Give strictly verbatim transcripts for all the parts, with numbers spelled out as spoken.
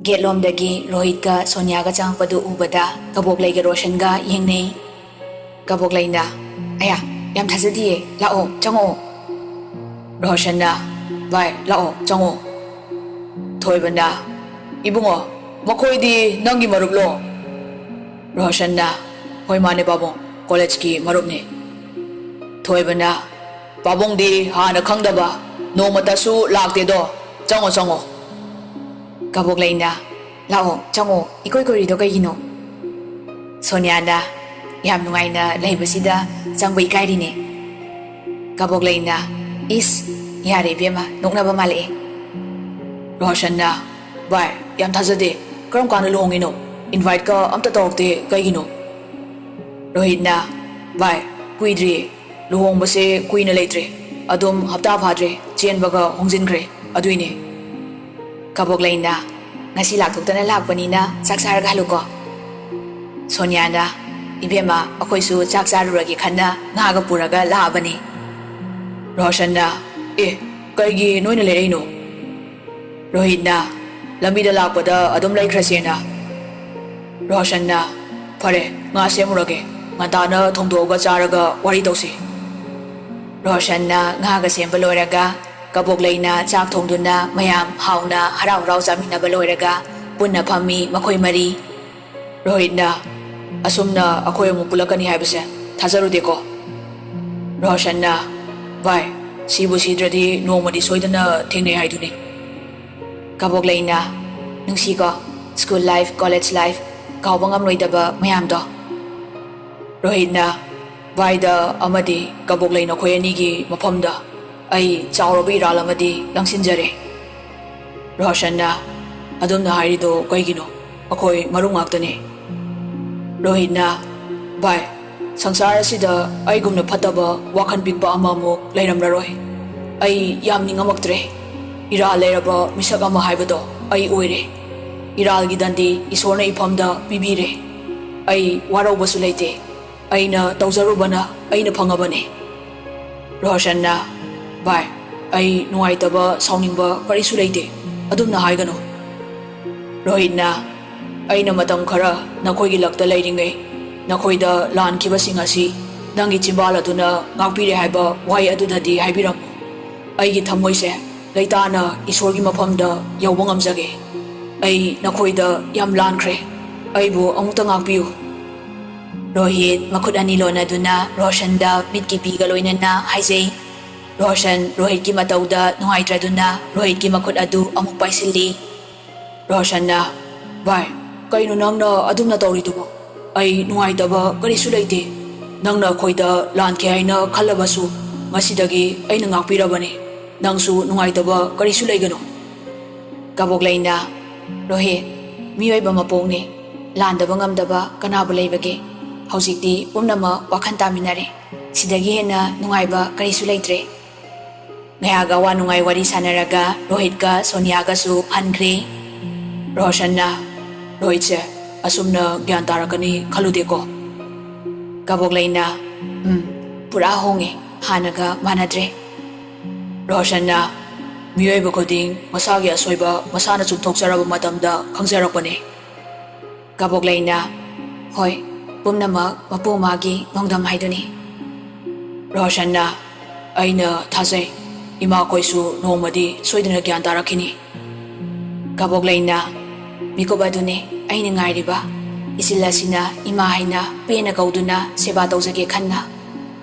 ꯒꯦꯠꯂꯣꯝꯗꯒꯤ ꯔꯣꯍꯤꯠꯀ ꯁꯣꯅꯤꯌꯥꯒ ꯆꯪꯉꯛꯄꯗꯨ ꯎꯕꯗ ꯀꯕꯣꯛꯂꯩꯒ ꯔꯣꯁꯟꯒ ꯌꯦꯡꯅꯩ꯫ ꯀꯕꯣꯛꯂꯩꯅ, "ꯑꯌꯥ, ꯌꯥꯝ ꯊꯥꯖꯗꯤꯌꯦ, ꯂꯥꯛꯑꯣ, ꯆꯪꯉꯛꯑꯣ꯫" ꯔꯣꯁꯟꯅ, "ꯚꯥꯏ, ꯂꯥꯛꯑꯣ, ꯆꯪꯉꯛꯑꯣ꯫" ꯊꯣꯏꯕꯅ, "ꯏꯕꯨꯡꯉꯣ, ꯃꯈꯣꯏꯗꯤ ꯅꯪꯒꯤ ꯃꯔꯨꯞꯂꯣ?" ꯔꯣꯁꯟꯅ, "ꯍꯣꯏ, ꯃꯥꯅꯦ ꯄꯥꯕꯨꯡ, ꯀꯣꯂꯦꯖꯀꯤ ꯃꯔꯨꯞꯅꯤ꯫" ꯊꯣꯏꯕꯅ, "ꯄꯥꯕꯨꯡꯗꯤ ꯍꯥꯟꯅ ꯈꯪꯗꯕ, ꯅꯣꯡꯃꯇꯁꯨ ꯂꯥꯛꯇꯦꯗꯣ, ꯆꯪꯉꯣ, ꯆꯪꯉꯣ꯫" ꯀꯕꯣꯛꯂꯩꯅ, "ꯂꯥꯛꯑꯣ, ꯆꯪꯉꯣ, ꯏꯀꯣꯏ ꯀꯣꯏꯔꯤꯗꯣ ꯀꯩꯒꯤꯅꯣ?" ꯁꯣꯅꯤꯌꯥꯅ, "ꯌꯥꯝ ꯅꯨꯡꯉꯥꯏꯅ ꯂꯩꯕꯁꯤꯗ ꯆꯪꯕ ꯏꯀꯥꯏꯔꯤꯅꯦ꯫" ꯀꯕꯣꯛꯂꯩꯅ, "ꯏꯁ, ꯌꯥꯔꯦ ꯏꯕꯦꯝꯃ, ꯅꯣꯛꯅꯕ ꯃꯥꯜꯂꯛꯑꯦ꯫" ꯔꯣꯁꯟꯅ, "ꯚꯥꯏ, ꯌꯥꯝ ꯊꯥꯖꯗꯦ, ꯀꯔꯝ ꯀꯥꯟꯗ ꯂꯨꯍꯣꯡꯉꯤꯅꯣ? ꯏꯟꯚꯥꯏꯠꯀ ꯑꯝꯇ ꯇꯧꯔꯛꯇꯦ ꯀꯩꯒꯤꯅꯣ?" ꯔꯣꯍꯤꯠꯅ, "ꯚꯥꯏ, ꯀꯨꯏꯗ꯭ꯔꯤꯌꯦ, ꯂꯨꯍꯣꯡꯕꯁꯦ ꯀꯨꯏꯅ ꯂꯩꯇ꯭ꯔꯦ, ꯑꯗꯨꯝ ꯍꯞꯇꯥ ꯐꯥꯗ꯭ꯔꯦ, ꯆꯦꯟꯕꯒ ꯍꯣꯡꯖꯤꯟꯈ꯭ꯔꯦ, ꯑꯗꯨꯏꯅꯦ꯫" ꯀꯕꯣꯛꯂꯩꯅ, "ꯉꯁꯤ ꯂꯥꯛꯊꯣꯛꯇꯅ ꯂꯥꯛꯄꯅꯤꯅ ꯆꯥꯛ ꯆꯥꯔꯒ ꯍꯜꯂꯨꯀꯣ꯫" ꯁꯣꯅꯤꯌꯥꯅ, "ꯏꯕꯦꯝꯃ, ꯑꯩꯈꯣꯏꯁꯨ ꯆꯥꯛ ꯆꯥꯔꯨꯔꯒꯦ ꯈꯟꯅ ꯉꯥꯒ ꯄꯨꯔꯒ ꯂꯥꯛꯑꯕꯅꯤ꯫" ꯔꯣꯁꯟꯅ, "ꯑꯦ, ꯀꯩꯒꯤ ꯅꯣꯏꯅ ꯂꯩꯔꯛꯏꯅꯣ?" ꯔꯣꯍꯤꯠꯅ, "ꯂꯝꯕꯤꯗ ꯂꯥꯛꯄꯗ ꯑꯗꯨꯝ ꯂꯩꯈ꯭ꯔꯁꯦꯅ꯫" ꯔꯣꯁꯟꯅ, "ꯐꯔꯦ, ꯉꯥ ꯁꯦꯝꯃꯨꯔꯒꯦ, ꯉꯟꯇꯥꯅ ꯊꯣꯡꯗꯣꯛꯑꯒ ꯆꯥꯔꯒ ꯋꯥꯔꯤ ꯇꯧꯁꯤ꯫" ꯔꯣꯁꯟꯅ ꯉꯥꯒ ꯁꯦꯝꯕ ꯂꯣꯏꯔꯒ ꯀꯕꯣꯛꯂꯩꯅ ꯆꯥꯛ ꯊꯣꯡꯗꯨꯅ ꯃꯌꯥꯝ ꯍꯥꯎꯅ ꯍꯔꯥꯎ ꯍꯔꯥꯎ ꯆꯥꯃꯤꯟꯅꯕ ꯂꯣꯏꯔꯒ ꯄꯨꯟꯅ ꯐꯝꯃꯤ ꯃꯈꯣꯏ ꯃꯔꯤ꯫ ꯔꯣꯍꯤꯠꯅ, "ꯑꯁꯨꯝꯅ ꯑꯩꯈꯣꯏ ꯑꯃꯨꯛ ꯄꯨꯜꯂꯛꯀꯅꯤ ꯍꯥꯏꯕꯁꯦ ꯊꯥꯖꯔꯨꯗꯦꯀꯣ꯫" ꯔꯣꯁꯟꯅ, "ꯚꯥꯏ, ꯁꯤꯕꯨ ꯁꯤꯗ꯭ꯔꯗꯤ ꯅꯣꯡꯃꯗꯤ ꯁꯣꯏꯗꯅ ꯊꯦꯡꯅꯩ ꯍꯥꯏꯗꯨꯅꯤ꯫" ꯀꯕꯣꯛꯂꯩꯅ, "ꯅꯨꯡꯁꯤꯀꯣ, ꯁ꯭ꯀꯨꯜ ꯂꯥꯏꯐ, ꯀꯣꯂꯦꯖ ꯂꯥꯏꯐ, ꯀꯥꯎꯕ ꯉꯝꯂꯣꯏꯗꯕ ꯃꯌꯥꯝꯗꯣ꯫" ꯔꯣꯍꯤꯠꯅ, "ꯚꯥꯏꯗ ꯑꯃꯗꯤ ꯀꯕꯣꯛꯂꯩ ꯅꯈꯣꯏ ꯑꯅꯤꯒꯤ ꯃꯐꯝꯗ ꯑꯩ ꯆꯥꯎꯔꯕ ꯏꯔꯥꯜ ꯑꯃꯗꯤ ꯂꯪꯁꯤꯟꯖꯔꯦ꯫" ꯔꯣꯁꯟꯅ, "ꯑꯗꯨꯝꯅ ꯍꯥꯏꯔꯤꯗꯣ ꯀꯩꯒꯤꯅꯣ? ꯑꯩꯈꯣꯏ ꯃꯔꯨꯞ ꯉꯥꯛꯇꯅꯦ꯫" ꯔꯣꯍꯤꯠꯅ, "ꯚꯥꯏ, ꯁꯪꯁꯥꯔ ꯑꯁꯤꯗ ꯑꯩꯒꯨꯝꯅ ꯐꯠꯇꯕ ꯋꯥꯈꯜ ꯄꯤꯛꯄ ꯑꯃꯃꯨꯛ ꯂꯩꯔꯝꯂꯔꯣꯏ꯫ ꯑꯩ ꯌꯥꯝ ꯅꯤꯡꯉꯝꯃꯛꯇ꯭ꯔꯦ꯫ ꯏꯔꯥꯜ ꯂꯩꯔꯕ ꯃꯤꯁꯛ ꯑꯃ ꯍꯥꯏꯕꯗꯣ ꯑꯩ ꯑꯣꯏꯔꯦ꯫ ꯏꯔꯥꯜꯒꯤ ꯗꯟꯗꯤ ꯏꯁꯣꯔꯅ ꯏꯐꯝꯗ ꯄꯤꯕꯤꯔꯦ꯫ ꯑꯩ ꯋꯥꯔꯧꯕꯁꯨ ꯂꯩꯇꯦ꯫ ꯑꯩꯅ ꯇꯧꯖꯔꯨꯕꯅ ꯑꯩꯅ ꯐꯪꯉꯕꯅꯦ꯫" ꯔꯣꯁꯟꯅ, "ꯚꯥꯏ, ꯑꯩ ꯅꯨꯡꯉꯥꯏꯇꯕ, ꯁꯥꯎꯅꯤꯡꯕ ꯀꯔꯤꯁꯨ ꯂꯩꯇꯦ꯫ ꯑꯗꯨꯝꯅ ꯍꯥꯏꯒꯅꯨ꯫" ꯔꯣꯍꯤꯠꯅ, "ꯑꯩꯅ ꯃꯇꯝ ꯈꯔ ꯅꯈꯣꯏꯒꯤ ꯂꯛꯇ ꯂꯩꯔꯤꯉꯩ ꯅꯈꯣꯏꯗ ꯂꯥꯟꯈꯤꯕꯁꯤꯡ ꯑꯁꯤ ꯅꯪꯒꯤ ꯆꯤꯝꯕꯥꯜ ꯑꯗꯨꯅ ꯉꯥꯛꯄꯤꯔꯦ ꯍꯥꯏꯕ ꯋꯥꯍꯩ ꯑꯗꯨꯗꯗꯤ ꯍꯥꯏꯕꯤꯔꯝꯃꯨ꯫ ꯑꯩꯒꯤ ꯊꯃꯣꯏꯁꯦ ꯂꯩꯇꯥꯅ ꯏꯁꯣꯔꯒꯤ ꯃꯐꯝꯗ ꯌꯧꯕ ꯉꯝꯖꯒꯦ꯫ ꯑꯩ ꯅꯈꯣꯏꯗ ꯌꯥꯝ ꯂꯥꯟꯈ꯭ꯔꯦ꯫ ꯑꯩꯕꯨ ꯑꯃꯨꯛꯇ ꯉꯥꯛꯄꯤꯌꯨ꯫" ꯔꯣꯍꯤꯠ ꯃꯈꯨꯠ ꯑꯅꯤ ꯂꯣꯟꯅꯗꯨꯅ ꯔꯣꯁꯟꯗ ꯃꯤꯠꯀꯤ ꯄꯤꯒ ꯂꯣꯏꯅꯅ ꯍꯥꯏꯖꯩ꯫ ꯔꯣꯁꯟ ꯔꯣꯍꯤꯠꯀꯤ ꯃꯇꯧꯗ ꯅꯨꯡꯉꯥꯏꯇ꯭ꯔꯗꯨꯅ ꯔꯣꯍꯤꯠꯀꯤ ꯃꯈꯨꯠ ꯑꯗꯨ ꯑꯃꯨꯛ ꯄꯥꯏꯁꯤꯜꯂꯤ꯫ ꯔꯣꯁꯟꯅ, "ꯚꯥꯏ, ꯀꯩꯅꯣ ꯅꯪꯅ ꯑꯗꯨꯝꯅ ꯇꯧꯔꯤꯗꯨꯕꯣ? ꯑꯩ ꯅꯨꯡꯉꯥꯏꯇꯕ ꯀꯔꯤꯁꯨ ꯂꯩꯇꯦ꯫ ꯅꯪꯅ ꯑꯩꯈꯣꯏꯗ ꯂꯥꯟꯈꯤ ꯍꯥꯏꯅ ꯈꯜꯂꯕꯁꯨ ꯉꯁꯤꯗꯒꯤ ꯑꯩꯅ ꯉꯥꯛꯄꯤꯔꯕꯅꯤ꯫ ꯅꯪꯁꯨ ꯅꯨꯡꯉꯥꯏꯇꯕ ꯀꯔꯤꯁꯨ ꯂꯩꯒꯅꯨ꯫" ꯀꯕꯣꯛꯂꯩꯅ, "ꯔꯣꯍꯤꯠ, ꯃꯤꯑꯣꯏꯕ ꯃꯄꯣꯛꯅꯤ꯫ ꯂꯥꯟꯗꯕ ꯉꯝꯗꯕ ꯀꯅꯥꯕꯨ ꯂꯩꯕꯒꯦ? ꯍꯧꯖꯤꯛꯇꯤ ꯄꯨꯝꯅꯃꯛ ꯋꯥꯈꯜ ꯇꯥꯃꯤꯟꯅꯔꯦ꯫ ꯁꯤꯗꯒꯤ ꯍꯦꯟꯅ ꯅꯨꯡꯉꯥꯏꯕ ꯀꯔꯤꯁꯨ ꯂꯩꯇ꯭ꯔꯦ꯫" ꯉꯥꯏꯍꯥꯛ ꯑꯋꯥ ꯅꯨꯡꯉꯥꯏ ꯋꯥꯔꯤ ꯁꯥꯟꯅꯔꯒ ꯔꯣꯍꯤꯠꯀ ꯁꯣꯅꯤꯌꯥꯒꯁꯨ ꯍꯟꯈ꯭ꯔꯦ꯫ ꯔꯣꯁꯟꯅ, "ꯔꯣꯍꯤꯠꯁꯦ ꯑꯁꯨꯝꯅ ꯒ꯭ꯌꯥꯟ ꯇꯥꯔꯛꯀꯅꯤ ꯈꯜꯂꯨꯗꯦꯀꯣ꯫" ꯀꯕꯣꯛꯂꯩꯅ, "ꯎꯝ, ꯄꯨꯔꯥ ꯍꯣꯡꯉꯦ, ꯍꯥꯟꯅꯒ ꯃꯥꯟꯅꯗ꯭ꯔꯦ꯫" ꯔꯣꯁꯟꯅ, "ꯃꯤꯑꯣꯏꯕ ꯈꯨꯗꯤꯡ ꯃꯁꯥꯒꯤ ꯑꯁꯣꯏꯕ ꯃꯁꯥꯅ ꯆꯨꯝꯊꯣꯛꯆꯔꯕ ꯃꯇꯝꯗ ꯈꯪꯖꯔꯛꯄꯅꯦ꯫" ꯀꯕꯣꯛꯂꯩꯅ, "ꯍꯣꯏ, ꯄꯨꯝꯅꯃꯛ ꯃꯄꯨ ꯃꯥꯒꯤ ꯅꯣꯡꯗꯝ ꯍꯥꯏꯗꯨꯅꯤ꯫" ꯔꯣꯁꯟꯅ, "ꯑꯩꯅ ꯊꯥꯖꯩ, ꯏꯃꯥꯈꯣꯏꯁꯨ ꯅꯣꯡꯃꯗꯤ ꯁꯣꯏꯗꯅ ꯒ꯭ꯌꯥꯟ ꯇꯥꯔꯛꯈꯤꯅꯤ꯫" ꯀꯕꯣꯛꯂꯩꯅ, "ꯃꯤꯀꯨꯞ ꯑꯗꯨꯅꯤ ꯑꯩꯅ ꯉꯥꯏꯔꯤꯕ꯫ ꯏꯆꯤꯜ ꯑꯁꯤꯅ ꯏꯃꯥ ꯍꯥꯏꯅ ꯄꯦꯟꯅ ꯀꯧꯗꯨꯅ ꯁꯦꯕꯥ ꯇꯧꯖꯒꯦ ꯈꯟꯅ꯫"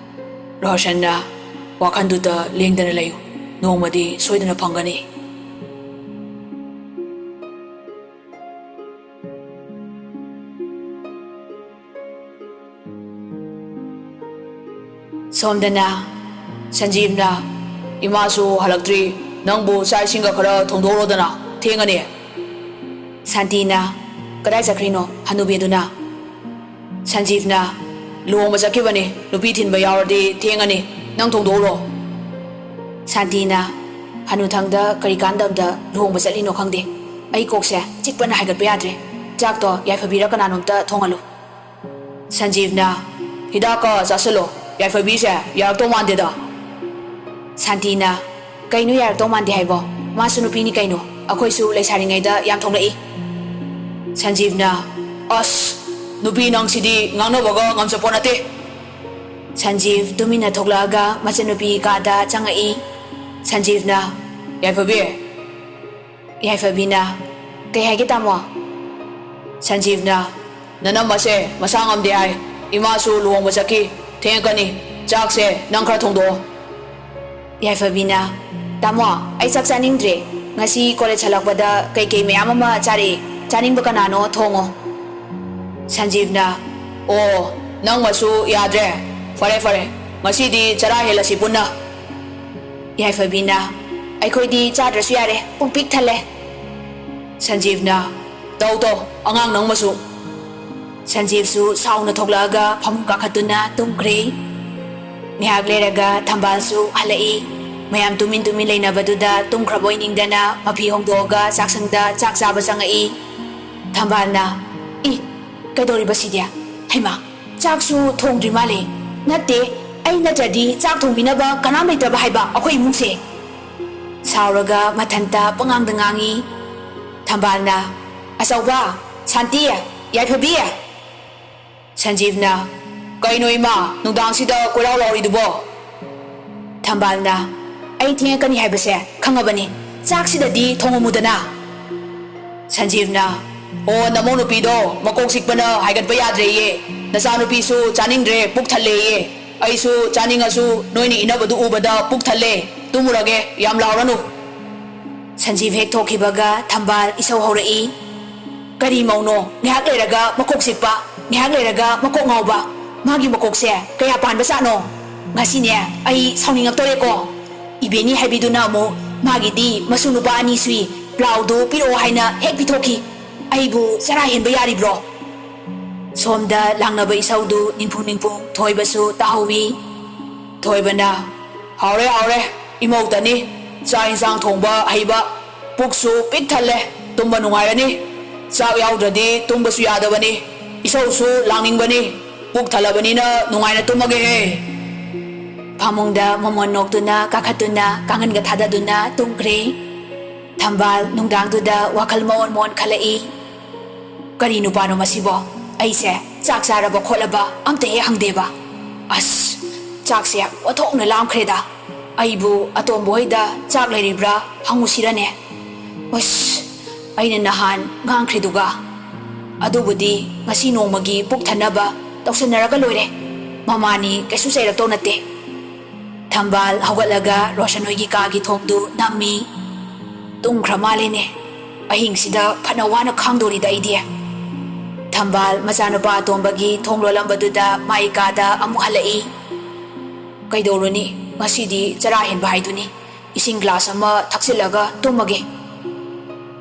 ꯔꯣꯁꯟꯅ, "ꯋꯥꯈꯜꯗꯨꯗ ꯂꯦꯡꯗꯅ ꯂꯩꯌꯨ, ꯅꯣꯡꯃꯗꯤ ꯁꯣꯏꯗꯅ ꯐꯪꯒꯅꯤ꯫" ꯁꯣꯝꯗꯅ ꯁꯟꯖꯤꯞꯅ, "ꯏꯃꯥꯁꯨ ꯍꯜꯂꯛꯇ꯭ꯔꯤ, ꯅꯪꯕꯨ ꯆꯥꯛ ꯏꯁꯤꯡꯒ ꯈꯔ ꯊꯣꯡꯗꯣꯛꯎꯔꯣꯗꯅ, ꯊꯦꯡꯉꯅꯤ꯫" ꯁꯥꯟꯇꯤꯅ, "ꯀꯗꯥꯏ ꯆꯠꯈ꯭ꯔꯤꯅꯣ ꯍꯅꯨꯕꯤꯗꯨꯅ?" ꯁꯟꯖꯤꯞꯅ, "ꯂꯨꯍꯣꯡꯕ ꯆꯠꯈꯤꯕꯅꯤ, ꯅꯨꯄꯤ ꯊꯤꯟꯕ ꯌꯥꯎꯔꯗꯤ ꯊꯦꯡꯉꯅꯤ, ꯅꯪ ꯊꯣꯡꯗꯣꯛꯎꯔꯣ꯫" ꯁꯥꯟꯇꯤꯅ, "ꯍꯅꯨꯊꯪꯗ ꯀꯔꯤ ꯀꯥꯟꯗꯕꯗ ꯂꯨꯍꯣꯡꯕ ꯆꯠꯂꯤꯅꯣ ꯈꯪꯗꯦ, ꯑꯩ ꯀꯣꯛꯁꯦ ꯆꯤꯛꯄꯅ ꯍꯥꯏꯒꯠꯄ ꯌꯥꯗ꯭ꯔꯦ꯫ ꯆꯥꯛꯇꯣ ꯌꯥꯏꯐꯕꯤꯔ ꯀꯅꯥꯅꯣꯝꯇ ꯊꯣꯡꯍꯜꯂꯨ꯫" ꯁꯟꯖꯤꯞꯅ, "ꯍꯤꯗꯥꯛꯀ ꯆꯥꯁꯤꯜꯂꯣ, ꯌꯥꯏꯐꯕꯤꯁꯦ ꯌꯥꯔꯛꯇꯧ ꯃꯥꯟꯗꯦꯗ꯫" ꯁꯥꯟꯇꯤꯅ, "ꯀꯩꯅꯣ ꯌꯥꯔꯛꯇꯧ ꯃꯥꯟꯗꯦ ꯍꯥꯏꯕꯣ? ꯃꯥꯁꯨ ꯅꯨꯄꯤꯅꯤ ꯀꯩꯅꯣ, ꯑꯩꯈꯣꯏꯁꯨ ꯂꯩꯁꯥꯔꯤꯉꯩꯗ ꯌꯥꯝ ꯊꯣꯛꯂꯛꯏ꯫" ꯁꯟꯖꯤꯕꯅ, "ꯑꯁ, ꯅꯨꯄꯤ ꯅꯪꯁꯤꯗꯤ ꯉꯥꯡꯅꯕꯒ ꯉꯝꯖꯄꯣꯠ ꯅꯠꯇꯦ꯫" ꯁꯟꯖꯤꯕ ꯇꯨꯃꯤꯟꯅ ꯊꯣꯛꯂꯛꯑꯒ ꯃꯆꯟꯅꯨꯄꯤ ꯀꯥꯗ ꯆꯪꯉꯛꯏ꯫ ꯁꯟꯖꯤꯕꯅ, "ꯌꯥꯏꯐꯕꯤ꯫" ꯌꯥꯏꯐꯕꯤꯅ, "ꯀꯩ ꯍꯥꯏꯒꯦ ꯇꯥꯃꯣ?" ꯁꯟꯖꯤꯕꯅ, "ꯅꯅꯝꯃꯁꯦ ꯃꯁꯥ ꯉꯝꯗꯦ ꯍꯥꯏ꯫ ꯏꯃꯥꯁꯨ ꯂꯨꯍꯣꯡꯕ ꯆꯠꯈꯤ꯫ ꯊꯦꯡꯉꯛꯀꯅꯤ꯫ ꯆꯥꯛꯁꯦ ꯅꯪ ꯈꯔ ꯊꯣꯡꯗꯣꯛꯑꯣ꯫" ꯌꯥꯏꯐꯕꯤꯅ, "ꯇꯥꯃꯣ, ꯑꯩ ꯆꯥꯛ ꯆꯥꯅꯤꯡꯗ꯭ꯔꯦ꯫ ꯉꯁꯤ ꯀꯣꯂꯦꯖ ꯍꯜꯂꯛꯄꯗ ꯀꯩꯀꯩ ꯃꯌꯥꯝ ꯑꯃ ꯆꯥꯔꯛꯑꯦ꯫ ꯆꯥꯅꯤꯡꯕ ꯀꯅꯥꯅꯣ ꯊꯣꯡꯉꯣ꯫" ꯁꯟꯖꯤꯕꯅ, "ꯑꯣ, ꯅꯪꯃꯁꯨ ꯌꯥꯗ꯭ꯔꯦ꯫ ꯐꯔꯦ, ꯐꯔꯦ꯫ ꯉꯁꯤꯗꯤ ꯆꯔꯥ ꯍꯦꯜꯂꯁꯤ ꯄꯨꯟꯅ꯫" ꯌꯥꯏꯐꯕꯤꯅ, "ꯑꯩꯈꯣꯏꯗꯤ ꯆꯥꯗ꯭ꯔꯁꯨ ꯌꯥꯔꯦ, ꯄꯨꯛ ꯄꯤꯛ ꯊꯜꯂꯦ꯫" ꯁꯟꯖꯤꯕꯅ, "ꯇꯧ, ꯇꯧ, ꯑꯉꯥꯡ ꯅꯪꯃꯁꯨ꯫" ꯁꯟꯖꯤꯕꯁꯨ ꯁꯥꯎꯅ ꯊꯣꯛꯂꯛꯑꯒ ꯐꯃꯨꯡ ꯀꯥꯈꯠꯇꯨꯅ ꯇꯨꯝꯈ꯭ꯔꯦ꯫ ꯉꯥꯏꯍꯥꯛ ꯂꯩꯔꯒ ꯊꯝꯕꯥꯜꯁꯨ ꯍꯜꯂꯛꯏ꯫ ꯃꯌꯥꯝ ꯇꯨꯃꯤꯟ ꯇꯨꯃꯤꯟ ꯂꯩꯅꯕꯗꯨꯗ ꯇꯨꯝꯈ꯭ꯔꯕꯣꯏ ꯅꯤꯡꯗꯅ ꯃꯐꯤ ꯍꯣꯡꯗꯣꯛꯑꯒ ꯆꯥꯛꯁꯪꯗ ꯆꯥꯛ ꯆꯥꯕ ꯆꯪꯉꯛꯏ꯫ ꯊꯝꯕꯥꯜꯅ, "ꯏ, ꯀꯩꯗꯧꯔꯤꯕ ꯁꯤꯗꯤ? ꯍꯩꯃꯥ, ꯆꯥꯛꯁꯨ ꯊꯣꯡꯗ꯭ꯔꯤ ꯃꯥꯜꯂꯦ꯫ ꯅꯠꯇꯦ, ꯑꯩ ꯅꯠꯇ꯭ꯔꯗꯤ ꯆꯥꯛ ꯊꯣꯡꯕꯤꯅꯕ ꯀꯅꯥꯝ ꯂꯩꯇ꯭ꯔꯕ ꯍꯥꯏꯕ ꯑꯩꯈꯣꯏ ꯏꯃꯨꯡꯁꯦ?" ꯁꯥꯎꯔꯒ ꯃꯊꯟꯇ ꯄꯉꯥꯡꯗ ꯉꯥꯡꯉꯤ꯫ ꯊꯝꯕꯥꯜꯅ, "ꯑꯆꯧꯕ, ꯁꯥꯟꯇꯤ, ꯌꯥꯏꯐꯕꯤ!" ꯁꯟꯖꯤꯕꯅ, "ꯀꯩꯅꯣ ꯏꯃꯥ, ꯅꯨꯡꯗꯥꯡꯁꯤꯗ ꯀꯣꯏꯔꯥꯎ ꯂꯥꯎꯔꯤꯗꯨꯕꯣ?" ꯊꯝꯕꯥꯜꯅ, "ꯑꯩ ꯊꯦꯡꯉꯛꯀꯅꯤ ꯍꯥꯏꯕꯁꯦ ꯈꯪꯉꯕꯅꯤ꯫ ꯆꯥꯛꯁꯤꯗꯗꯤ ꯊꯣꯡꯉꯝꯃꯨꯗꯅ꯫" ꯁꯟꯖꯤꯕꯅ, "ꯑꯣ, ꯅꯃꯧ ꯅꯨꯄꯤꯗꯣ ꯃꯀꯣꯛ ꯆꯤꯛꯄꯅ ꯍꯥꯏꯒꯠꯄ ꯌꯥꯗ꯭ꯔꯦꯌꯦ꯫ ꯅꯆꯥꯅꯨꯄꯤꯁꯨ ꯆꯥꯅꯤꯡꯗ꯭ꯔꯦ, ꯄꯨꯛ ꯊꯜꯂꯦꯌꯦ꯫ ꯑꯩꯁꯨ ꯆꯥꯅꯤꯡꯉꯁꯨ ꯅꯣꯏꯅ ꯏꯅꯕꯗꯨ ꯎꯕꯗ ꯄꯨꯛ ꯊꯜꯂꯦ꯫ ꯇꯨꯝꯃꯨꯔꯒꯦ, ꯌꯥꯝ ꯂꯥꯎꯔꯅꯨ꯫" ꯁꯟꯖꯤꯕ ꯍꯦꯛ ꯊꯣꯛꯈꯤꯕꯒ ꯊꯝꯕꯥꯜ ꯏꯁꯧ ꯍꯧꯔꯛꯏ꯫ "ꯀꯔꯤ ꯃꯧꯅꯣ? ꯉꯥꯏꯍꯥꯛ ꯂꯩꯔꯒ ꯃꯀꯣꯛ ꯆꯤꯛꯄ, ꯉꯥꯏꯍꯥꯛ ꯂꯩꯔꯒ ꯃꯀꯣꯛ ꯉꯥꯎꯕ꯫ ꯃꯥꯒꯤ ꯃꯀꯣꯛꯁꯦ ꯀꯌꯥ ꯄꯥꯟꯕ ꯖꯥꯠꯅꯣ? ꯉꯁꯤꯅꯦ, ꯑꯩ ꯁꯥꯎꯅꯤꯡꯉꯛꯇꯣꯔꯦꯀꯣ꯫ ꯏꯕꯦꯅꯤ ꯍꯥꯏꯕꯤꯗꯨꯅ ꯑꯃꯨꯛ ꯃꯥꯒꯤꯗꯤ ꯃꯁꯨ ꯅꯨꯄꯥ ꯑꯅꯤ ꯁꯨꯏ, ꯄ꯭ꯂꯥꯎꯗꯨ ꯄꯤꯔꯛꯑꯣ ꯍꯥꯏꯅ ꯍꯦꯛ ꯄꯤꯊꯣꯛꯈꯤ꯫ ꯑꯩꯕꯨ ꯆꯔꯥ ꯍꯦꯟꯕ ꯌꯥꯔꯤꯕ꯭ꯔꯣ?" ꯁꯣꯝꯗ ꯂꯥꯡꯅꯕ ꯏꯁꯧꯗꯨ ꯅꯤꯡꯐꯨꯡ ꯅꯤꯡꯐꯨꯡ ꯊꯣꯏꯕꯁꯨ ꯇꯥꯍꯧꯏ꯫ ꯊꯣꯏꯕꯅ, "ꯍꯥꯎꯔꯦ, ꯍꯥꯎꯔꯦ, ꯏꯃꯧꯇꯅꯤ꯫ ꯆꯥꯛ ꯏꯟꯁꯥꯡ ꯊꯣꯡꯕ ꯍꯩꯕ, ꯄꯨꯛꯁꯨ ꯄꯤꯛ ꯊꯜꯂꯦ, ꯇꯨꯝꯕ ꯅꯨꯡꯉꯥꯏꯔꯅꯤ꯫ ꯆꯥꯛ ꯌꯥꯎꯗ꯭ꯔꯗꯤ ꯇꯨꯝꯕꯁꯨ ꯌꯥꯗꯕꯅꯤ, ꯏꯁꯧꯁꯨ ꯂꯥꯡꯅꯤꯡꯕꯅꯤ꯫ ꯄꯨꯛ ꯊꯜꯂꯕꯅꯤꯅ ꯅꯨꯡꯉꯥꯏꯅ ꯇꯨꯝꯃꯒꯦꯍꯦ꯫" ꯐꯃꯨꯡꯗ ꯃꯣꯃꯣꯟ ꯅꯣꯛꯇꯨꯅ ꯀꯥꯈꯠꯇꯨꯅ ꯀꯥꯡꯈꯟꯒ ꯊꯥꯗꯗꯨꯅ ꯇꯨꯝꯈ꯭ꯔꯦ꯫ ꯊꯝꯕꯥꯜ ꯅꯨꯡꯗꯥꯡꯗꯨꯗ ꯋꯥꯈꯜ ꯃꯑꯣꯟ ꯃꯑꯣꯟ ꯈꯜꯂꯛꯏ꯫ ꯀꯔꯤ ꯅꯨꯄꯥꯅꯣ ꯃꯁꯤꯕꯣ? ꯑꯩꯁꯦ ꯆꯥꯛ ꯆꯥꯔꯕ ꯈꯣꯠꯂꯕ ꯑꯝꯇ ꯍꯦꯛ ꯍꯪꯗꯦꯕ꯫ ꯑꯁ, ꯆꯥꯛꯁꯦ ꯑꯣꯟꯊꯣꯛꯅ ꯂꯥꯝꯈ꯭ꯔꯦꯗ꯫ ꯑꯩꯕꯨ ꯑꯇꯣꯝꯕ ꯍꯣꯏꯗ ꯆꯥꯛ ꯂꯩꯔꯤꯕ꯭ꯔꯥ ꯍꯪꯉꯨꯁꯤꯔꯅꯦ? ꯑꯁ, ꯑꯩꯅ ꯅꯍꯥꯟ ꯉꯥꯡꯈ꯭ꯔꯤꯗꯨꯒ꯫ ꯑꯗꯨꯕꯨꯗꯤ ꯉꯁꯤ ꯅꯣꯡꯃꯒꯤ ꯄꯨꯛ ꯊꯟꯅꯕ ꯇꯧꯁꯟꯅꯔꯒ ꯂꯣꯏꯔꯦ꯫ ꯃꯃꯥꯅꯤ ꯀꯩꯁꯨ ꯆꯩꯔꯛꯇꯧ ꯅꯠꯇꯦ꯫ ꯊꯝꯕꯥꯜ ꯍꯧꯒꯠꯂꯒ ꯔꯣꯁꯟ ꯍꯣꯏꯒꯤ ꯀꯥꯒꯤ ꯊꯣꯡꯗꯨ ꯅꯝꯃꯤ꯫ ꯇꯨꯝꯈ꯭ꯔ ꯃꯥꯜꯂꯦꯅꯦ꯫ ꯑꯍꯤꯡꯁꯤꯗ ꯐꯅ ꯋꯥꯅ ꯈꯥꯡꯗꯣꯔꯤꯗ ꯑꯩꯗꯤ꯫ ꯊꯝꯕꯥꯜ ꯃꯆꯥꯅꯨꯄꯥ ꯑꯇꯣꯝꯕꯒꯤ ꯊꯣꯡ ꯂꯣꯜꯂꯝꯕꯗꯨꯗ ꯃꯥꯏ ꯀꯥꯗ ꯑꯃꯨꯛ ꯍꯜꯂꯛꯏ꯫ ꯀꯩꯗꯧꯔꯨꯅꯤ, ꯉꯁꯤꯗꯤ ꯆꯔꯥ ꯍꯦꯟꯕ ꯍꯥꯏꯗꯨꯅꯤ꯫ ꯏꯁꯤꯡ ꯒ꯭ꯂꯥꯁ ꯑꯃ ꯊꯛꯆꯤꯜꯂꯒ ꯇꯨꯝꯃꯒꯦ꯫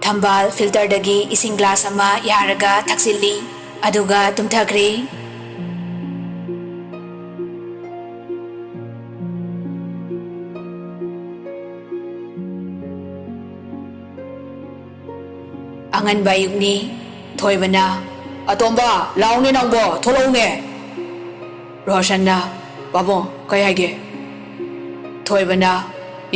ꯊꯝꯕꯥꯜ ꯐꯤꯜꯇꯔꯗꯒꯤ ꯏꯁꯤꯡ ꯒ꯭ꯂꯥꯁ ꯑꯃ ꯌꯥꯔꯒ ꯊꯛꯆꯤꯜꯂꯤ, ꯑꯗꯨꯒ ꯇꯨꯝꯊꯈ꯭ꯔꯦ꯫ ꯑꯉꯟꯕ ꯑꯌꯨꯛꯅꯤ꯫ ꯊꯣꯏꯕꯅ, "ꯑꯇꯣꯝꯕ, ꯂꯥꯎꯅꯦ ꯅꯪꯕꯣ, ꯊꯣꯛꯂꯛꯎꯅꯦ!" ꯔꯣꯁꯟꯅ, "ꯄꯥꯕꯨꯡ, ꯀꯩ ꯍꯥꯏꯒꯦ?" ꯊꯣꯏꯕꯅ,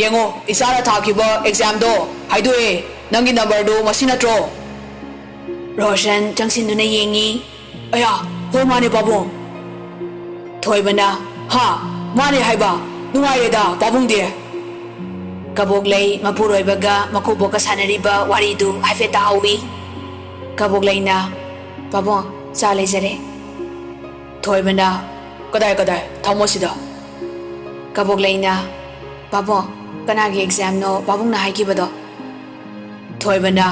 "ꯌꯦꯡꯉꯣ, ꯏꯆꯥꯅ ꯊꯥꯈꯤꯕ ꯑꯦꯛꯖꯥꯝꯗꯣ ꯍꯥꯏꯗꯣꯛꯑꯦ꯫ ꯅꯪꯒꯤ ꯅꯝꯕꯔꯗꯨ ꯃꯁꯤ ꯅꯠꯇ꯭ꯔꯣ?" ꯔꯣꯁꯟ ꯆꯪꯁꯤꯟꯗꯨꯅ ꯌꯦꯡꯉꯤ꯫ "ꯑꯌꯥ, ꯍꯣꯏ ꯃꯥꯅꯦ ꯄꯥꯕꯨꯡ꯫" ꯊꯣꯏꯕꯅ, "ꯍꯥ, ꯃꯥꯅꯦ ꯍꯥꯏꯕ? ꯅꯨꯡꯉꯥꯏꯔꯦꯗ ꯄꯥꯕꯨꯡꯗꯤ꯫" ꯀꯕꯣꯛꯂꯩ ꯃꯄꯨꯔꯣꯏꯕꯒ ꯃꯀꯨꯕꯣꯛꯀ ꯁꯥꯟꯅꯔꯤꯕ ꯋꯥꯔꯤꯗꯨ ꯍꯥꯏꯐꯦꯠ ꯇꯥꯍꯧꯏ꯫ ꯀꯕꯣꯛꯂꯩꯅ, "ꯄꯥꯕꯨꯡ, ꯆꯥ ꯂꯩꯖꯔꯦ꯫" ꯊꯣꯏꯕꯅ, "ꯀꯗꯥꯏ, ꯀꯗꯥꯏ? ꯊꯝꯃꯣ ꯁꯤꯗ꯫" ꯀꯕꯣꯛꯂꯩꯅ, "ꯄꯥꯕꯨꯡ, ꯀꯅꯥꯒꯤ ꯑꯦꯛꯖꯥꯝꯅꯣ ꯄꯥꯕꯨꯡꯅ ꯍꯥꯏꯈꯤꯕꯗꯣ?" ꯊꯣꯏꯕꯅ,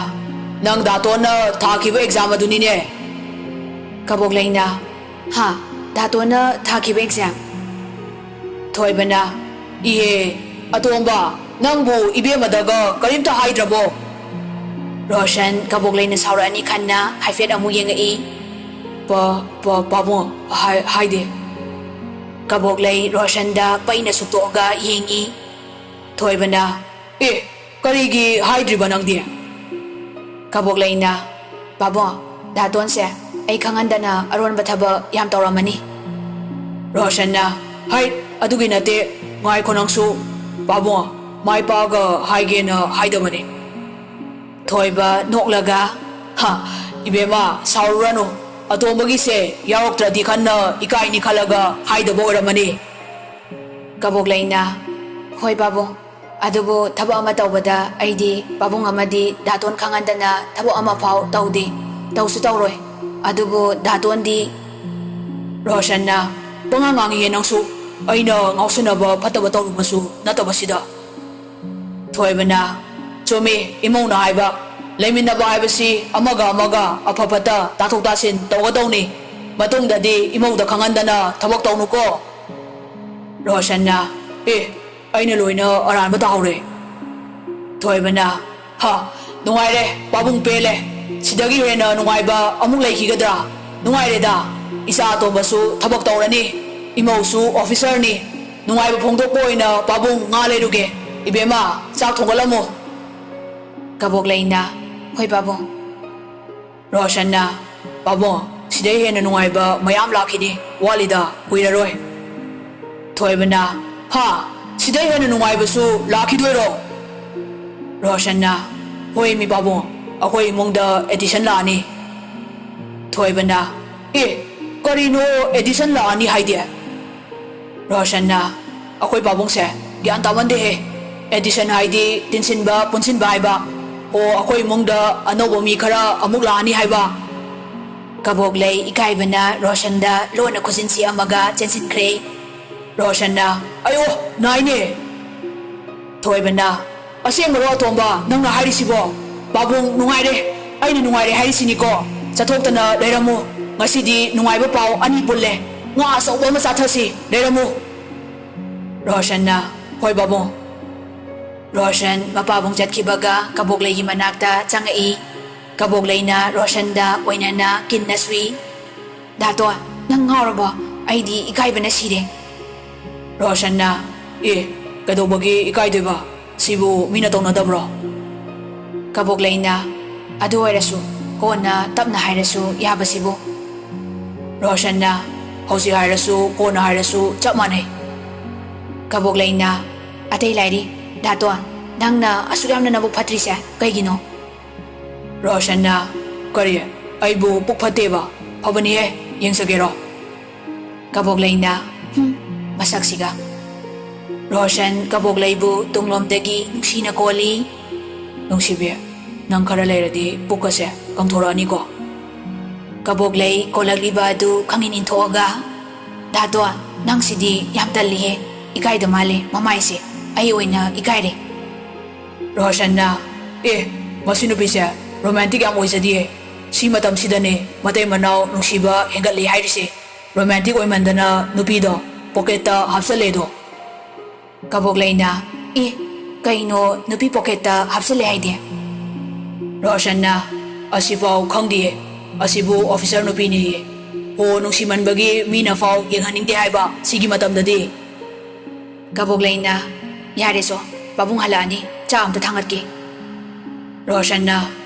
"ꯅꯪ ꯗꯥꯇꯣꯟꯅ ꯊꯥꯈꯤꯕ ꯑꯦꯛꯖꯥꯝ ꯑꯗꯨꯅꯤꯅꯦ꯫" ꯀꯕꯣꯛꯂꯩꯅ, "ꯍꯥ? ꯗꯥꯇꯣꯟꯅ ꯊꯥꯈꯤꯕ ꯑꯦꯛꯖꯥꯝ?" ꯊꯣꯏꯕꯅ, "ꯏꯍꯦ, ꯑꯇꯣꯝꯕ, ꯅꯪꯕꯨ ꯏꯕꯦꯝꯃꯗꯒ ꯀꯔꯤꯝꯇ ꯍꯥꯏꯗ꯭ꯔꯕꯣ?" ꯔꯣꯁꯟ ꯀꯕꯣꯛꯂꯩꯅ ꯁꯥꯎꯔꯛꯑꯅꯤ ꯈꯟꯅ ꯍꯥꯏꯐꯦꯠ ꯑꯃꯨꯛ ꯌꯦꯡꯉꯛꯏ꯫ "ꯄ-, ꯄ-, ꯄꯥꯕꯨꯡ, ꯍꯥꯏ-, ꯍꯥꯏꯗꯦ꯫" ꯀꯕꯣꯛꯂꯩ ꯔꯣꯁꯟꯗ ꯄꯩꯅ ꯁꯨꯛꯇꯣꯛꯑꯒ ꯌꯦꯡꯉꯤ꯫ ꯊꯣꯏꯕꯅ, "ꯑꯦ, ꯀꯔꯤꯒꯤ ꯍꯥꯏꯗ꯭ꯔꯤꯕ ꯅꯪꯗꯤ?" ꯀꯕꯣꯛꯂꯩꯅ, "ꯄꯥꯕꯨꯡ, ꯗꯥꯇꯣꯟꯁꯦ ꯑꯩ ꯈꯪꯍꯟꯗꯅ ꯑꯔꯣꯟꯕ ꯊꯕꯛ ꯌꯥꯝ ꯇꯧꯔꯝꯃꯅꯤ꯫" ꯔꯣꯁꯟꯅ, "ꯍꯩ, ꯑꯗꯨꯒꯤ ꯅꯠꯇꯦ, ꯉꯥꯏꯈꯣ ꯅꯪꯁꯨ꯫ ꯄꯥꯕꯨꯡ, ꯃꯥꯏ ꯄꯥꯛꯑꯒ ꯍꯥꯏꯒꯦꯅ ꯍꯥꯏꯗꯕꯅꯤ꯫" ꯊꯣꯏꯕ ꯅꯣꯛꯂꯒ, "ꯍ, ꯏꯕꯦꯝꯃ, ꯁꯥꯎꯔꯨꯔꯅꯨ꯫ ꯑꯇꯣꯝꯕꯒꯤꯁꯦ ꯌꯥꯎꯔꯛꯇ꯭ꯔꯗꯤ ꯈꯟꯅ ꯏꯀꯥꯏꯅꯤ ꯈꯜꯂꯒ ꯍꯥꯏꯗꯕ ꯑꯣꯏꯔꯝꯃꯅꯤ꯫ ꯀꯕꯣꯛꯂꯩꯅ, "ꯍꯣꯏ ꯄꯥꯕꯨꯡ, ꯑꯗꯨꯕꯨ ꯊꯕꯛ ꯑꯃ ꯇꯧꯕꯗ ꯑꯩꯗꯤ ꯄꯥꯕꯨꯡ ꯑꯃꯗꯤ ꯗꯥꯇꯣꯟ ꯈꯪꯍꯟꯗꯅ ꯊꯕꯛ ꯑꯃ ꯐꯥꯎ ꯇꯧꯗꯦ, ꯇꯧꯁꯨ ꯇꯧꯔꯣꯏ꯫ ꯑꯗꯨꯕꯨ ꯗꯥꯇꯣꯟꯗꯤ"꯫ ꯔꯣꯁꯟꯅ, "ꯄꯉꯥꯡ ꯉꯥꯡꯉꯤꯍꯦ ꯅꯪꯁꯨ꯫ ꯑꯩꯅ ꯉꯥꯎꯁꯤꯟꯅꯕ ꯐꯠꯇꯕ ꯇꯧꯔꯨꯕꯁꯨ ꯅꯠꯇꯕꯁꯤꯗ"꯫ ꯊꯣꯏꯕꯅ, "ꯆꯨꯝꯃꯤ ꯏꯃꯧꯅ ꯍꯥꯏꯕ, ꯂꯩꯃꯤꯟꯅꯕ ꯍꯥꯏꯕꯁꯤ ꯑꯃꯒ ꯑꯃꯒ ꯑꯐ ꯐꯠꯇ ꯇꯥꯊꯣꯛ ꯇꯥꯁꯤꯟ ꯇꯧꯒꯗꯧꯅꯤ꯫ ꯃꯇꯨꯡꯗꯗꯤ ꯏꯃꯧꯗ ꯈꯪꯍꯟꯗꯅ ꯊꯕꯛ ꯇꯧꯅꯨꯀꯣ"꯫ ꯔꯣꯁꯟꯅ, "ꯑꯦ, ꯑꯩꯅ ꯂꯣꯏꯅ ꯑꯔꯥꯟꯕ ꯇꯥꯍꯧꯔꯦ"꯫ ꯊꯣꯏꯕꯅ, "ꯍ, ꯅꯨꯡꯉꯥꯏꯔꯦ, ꯄꯥꯕꯨꯡ ꯄꯦꯜꯂꯦ꯫ ꯁꯤꯗꯒꯤ ꯍꯦꯟꯅ ꯅꯨꯡꯉꯥꯏꯕ ꯑꯃꯨꯛ ꯂꯩꯈꯤꯒꯗ꯭ꯔꯥ? ꯅꯨꯡꯉꯥꯏꯔꯦꯗ, ꯏꯆꯥ ꯑꯇꯣꯝꯕꯁꯨ ꯊꯕꯛ ꯇꯧꯔꯅꯤ, ꯏꯃꯧꯁꯨ ꯑꯣꯐꯤꯁꯔꯅꯤ꯫ ꯅꯨꯡꯉꯥꯏꯕ ꯐꯣꯡꯗꯣꯛꯄ ꯑꯣꯏꯅ ꯄꯥꯕꯨꯡ ꯉꯥ ꯂꯩꯔꯨꯒꯦ꯫ ꯏꯕꯦꯝꯃ, ꯆꯥꯛ ꯊꯣꯡꯒꯠꯂꯝꯃꯨ"꯫ ꯀꯕꯣꯛꯂꯩꯅ, "ꯍꯣꯏ ꯄꯥꯕꯨꯡ"꯫ ꯔꯣꯁꯟꯅ, "ꯄꯥꯕꯨꯡ, ꯁꯤꯗꯩ ꯍꯦꯟꯅ ꯅꯨꯡꯉꯥꯏꯕ ꯃꯌꯥꯝ ꯂꯥꯛꯈꯤꯅꯤ, ꯋꯥꯠꯂꯤꯗ, ꯀꯨꯏꯔꯔꯣꯏ"꯫ ꯊꯣꯏꯕꯅ, "ꯍꯥ? ꯁꯤꯗꯩ ꯍꯦꯟꯅ ꯅꯨꯡꯉꯥꯏꯕꯁꯨ ꯂꯥꯛꯈꯤꯗꯣꯏꯔꯣ?" ꯔꯣꯁꯟꯅ, "ꯍꯣꯏ ꯃꯤ ꯄꯥꯕꯨꯡ, ꯑꯩꯈꯣꯏ ꯏꯃꯨꯡꯗ ꯑꯦꯗꯤꯁꯟ ꯂꯥꯛꯑꯅꯤ"꯫ ꯊꯣꯏꯕꯅ, "ꯑꯦ, ꯀꯔꯤꯅꯣ ꯑꯦꯗꯤꯁꯟ ꯂꯥꯛꯑꯅꯤ ꯍꯥꯏꯗꯤ?" ꯔꯣꯁꯟꯅ, "ꯑꯩꯈꯣꯏ ꯄꯥꯕꯨꯡꯁꯦ ꯒ꯭ꯌꯥꯟ ꯇꯥꯃꯟꯗꯦꯍꯦ꯫ ꯑꯦꯗꯤꯁꯟ ꯍꯥꯏꯗꯤ ꯇꯤꯟꯁꯤꯟꯕ, ꯄꯨꯟꯁꯤꯟꯕ ꯍꯥꯏꯕ꯫ ꯑꯣ, ꯑꯩꯈꯣꯏ ꯏꯃꯨꯡꯗ ꯑꯅꯧꯕ ꯃꯤ ꯈꯔ ꯑꯃꯨꯛ ꯂꯥꯛꯑꯅꯤ ꯍꯥꯏꯕ"꯫ ꯀꯕꯣꯛꯂꯩ ꯏꯀꯥꯏꯕꯅ ꯔꯣꯁꯟꯗ ꯂꯣꯟꯅ ꯈꯨꯖꯤꯟ ꯁꯤꯛꯑꯝꯃꯒ ꯆꯦꯟꯁꯤꯟꯈ꯭ꯔꯦ꯫ ꯔꯣꯁꯟꯅ, "ꯑꯌꯣ, ꯅꯥꯏꯅꯦ!" ꯊꯣꯏꯕꯅ, "ꯑꯁꯦꯡꯕꯔꯣ ꯑꯇꯣꯝꯕ ꯅꯪꯅ ꯍꯥꯏꯔꯤꯁꯤꯕꯣ? ꯄꯥꯕꯨꯡ ꯅꯨꯡꯉꯥꯏꯔꯦ, ꯑꯩꯅ ꯅꯨꯡꯉꯥꯏꯔꯦ ꯍꯥꯏꯔꯤꯁꯤꯅꯤꯀꯣ꯫ ꯆꯠꯊꯣꯛꯇꯅ ꯂꯩꯔꯝꯃꯨ, ꯉꯁꯤꯗꯤ ꯅꯨꯡꯉꯥꯏꯕ ꯄꯥꯎ ꯑꯅꯤ ꯄꯨꯜꯂꯦ꯫ ꯉꯥ ꯑꯆꯧꯕ ꯑꯃ ꯆꯥꯊꯁꯤ, ꯂꯩꯔꯝꯃꯨ"꯫ ꯔꯣꯁꯟꯅ, "ꯍꯣꯏ ꯄꯥꯕꯨꯡ"꯫ ꯔꯣꯁꯟ ꯃꯄꯥꯕꯨꯡ ꯆꯠꯈꯤꯕꯒ ꯀꯕꯣꯛꯂꯩꯒꯤ ꯃꯅꯥꯛꯇ ꯆꯪꯉꯛꯏ꯫ ꯀꯕꯣꯛꯂꯩꯅ ꯔꯣꯁꯟꯗ ꯑꯣꯏꯅꯅ ꯀꯤꯟꯅ ꯁꯨꯏ꯫ "ꯗꯥꯇꯣꯟ, ꯅꯪ ꯉꯥꯎꯔꯕꯣ? ꯑꯩꯗꯤ ꯏꯀꯥꯏꯕꯅ ꯁꯤꯔꯦ"꯫ ꯔꯣꯁꯟꯅ, "ꯑꯦ, ꯀꯩꯗꯧꯕꯒꯤ ꯏꯀꯥꯏꯗꯣꯏꯕ? ꯁꯤꯕꯨ ꯃꯤꯅ ꯇꯧꯅꯗꯕ꯭ꯔꯣ?" ꯀꯕꯣꯛꯂꯩꯅ, "ꯑꯗꯨ ꯑꯣꯏꯔꯁꯨ ꯀꯣꯟꯅ ꯇꯞꯅ ꯍꯥꯏꯔꯁꯨ ꯌꯥꯕꯁꯤꯕꯨ"꯫ ꯔꯣꯁꯟꯅ, "ꯍꯧꯖꯤꯛ ꯍꯥꯏꯔꯁꯨ ꯀꯣꯟꯅ ꯍꯥꯏꯔꯁꯨ ꯆꯞ ꯃꯥꯟꯅꯩ"꯫ ꯀꯕꯣꯛꯂꯩꯅ, "ꯑꯇꯩ ꯂꯥꯏꯔꯤ, ꯗꯥꯇꯣꯟ, ꯅꯪꯅ ꯑꯁꯨꯛ ꯌꯥꯝꯅ ꯅꯕꯨꯛ ꯐꯠꯇ꯭ꯔꯤꯁꯦ ꯀꯩꯒꯤꯅꯣ?" ꯔꯣꯁꯟꯅ, "ꯀꯔꯤ? ꯑꯩꯕꯨ ꯄꯨꯛ ꯐꯠꯇꯦꯕ? ꯐꯕꯅꯤꯍꯦ, ꯌꯦꯡꯖꯒꯦꯔꯣ? ꯀꯕꯣꯛꯂꯩꯅ, "ꯍꯨꯝ, ꯃꯁꯛꯁꯤꯒ"꯫ ꯔꯣꯁꯟ ꯀꯕꯣꯛꯂꯩꯕꯨ ꯇꯨꯡꯂꯣꯝꯗꯒꯤ ꯅꯨꯡꯁꯤꯅ ꯀꯣꯜꯂꯤ꯫ "ꯅꯨꯡꯁꯤꯕꯤ, ꯅꯪ ꯈꯔ ꯂꯩꯔꯗꯤ ꯄꯨꯛꯀꯁꯦ ꯀꯪꯊꯣꯔꯛꯑꯅꯤꯀꯣ"꯫ ꯀꯕꯣꯛꯂꯩ ꯀꯣꯜꯂꯛꯂꯤꯕ ꯑꯗꯨ ꯈꯪꯏꯟ ꯏꯟꯊꯣꯛꯑꯒ, "ꯗꯥꯇꯣꯟ, ꯅꯪꯁꯤꯗꯤ ꯌꯥꯝ ꯇꯜꯂꯤꯍꯦ꯫ ꯏꯀꯥꯏꯗ ꯃꯥꯜꯂꯦ ꯃꯃꯥꯏꯁꯦ꯫ ꯑꯩ ꯑꯣꯏꯅ ꯏꯀꯥꯏꯔꯦ"꯫ ꯔꯣꯁꯟꯅ, "ꯑꯦ, ꯃꯁꯤ ꯅꯨꯄꯤꯁꯦ ꯔꯣꯃꯥꯟꯇꯤꯛ ꯌꯥꯝ ꯑꯣꯏꯖꯗꯤꯌꯦ꯫ ꯁꯤ ꯃꯇꯝꯁꯤꯗꯅꯦ ꯃꯇꯩ ꯃꯅꯥꯎ ꯅꯨꯡꯁꯤꯕ ꯍꯦꯟꯒꯠꯂꯦ ꯍꯥꯏꯔꯤꯁꯦ꯫ ꯔꯣꯃꯥꯟꯇꯤꯛ ꯑꯣꯏꯃꯟꯗꯅ ꯅꯨꯄꯤꯗꯣ ꯄꯣꯀꯦꯠꯇ ꯍꯥꯞꯆꯜꯂꯦꯗꯣ"꯫ ꯀꯕꯣꯛꯂꯩꯅ, "ꯑꯦ, ꯀꯩꯅꯣ ꯅꯨꯄꯤ ꯄꯣꯀꯦꯠꯇ ꯍꯥꯞꯆꯜꯂꯦ ꯍꯥꯏꯗꯤ?" ꯔꯣꯁꯟꯅ, "ꯑꯁꯤꯐꯥꯎ ꯈꯪꯗꯤꯌꯦ꯫ ꯑꯁꯤꯕꯨ ꯑꯣꯐꯤꯁꯔ ꯅꯨꯄꯤꯅꯦꯌꯦ꯫ ꯍꯣ, ꯅꯨꯡꯁꯤꯃꯟꯕꯒꯤ ꯃꯤꯅ ꯐꯥꯎ ꯌꯦꯡꯍꯟꯅꯤꯡꯗꯦ ꯍꯥꯏꯕ ꯁꯤꯒꯤ ꯃꯇꯝꯗꯗꯤ"꯫ ꯀꯕꯣꯛꯂꯩꯅ, "ꯌꯥꯔꯦꯁꯣ, ꯄꯥꯕꯨꯡ ꯍꯜꯂꯛꯑꯅꯤ, ꯆꯥꯛ ꯑꯝꯇ ꯊꯥꯡꯒꯠꯀꯦ"꯫ ꯔꯣꯁꯟꯅ,